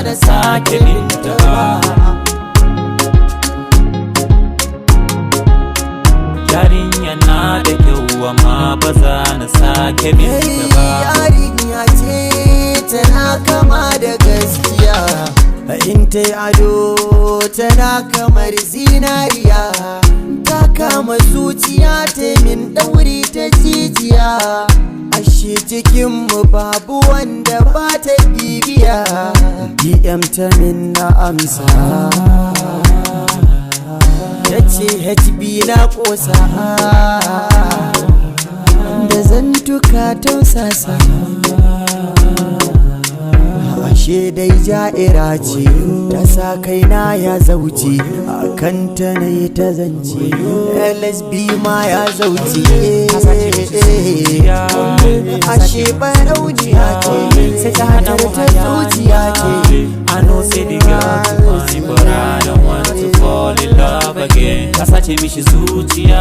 na sake binta ba. Yarinya na da kyau, amma ba za na sake binta ba. Yarinya ce tana kama da gaskiya, in ta yi ado tana kamar zinariya. Ta kama zuciya, ta min ɗauri ta jijiya. Ashe cikinmu babu wanda ba ta bibiya. DM ta min, na amsa. Ta ce, "HB, na ƙosa da zantuka tausasa." Ashe dai ja'ira ce, ta sa kaina ya zauce. A kanta na yi ta zance, LSB ma ya zauce. Ashe barauniya ce, Sai ta hana mu ta zuciya ce. I know say the girl too fine, but I don't want to fall in love again. Ta sace mishi zuciya.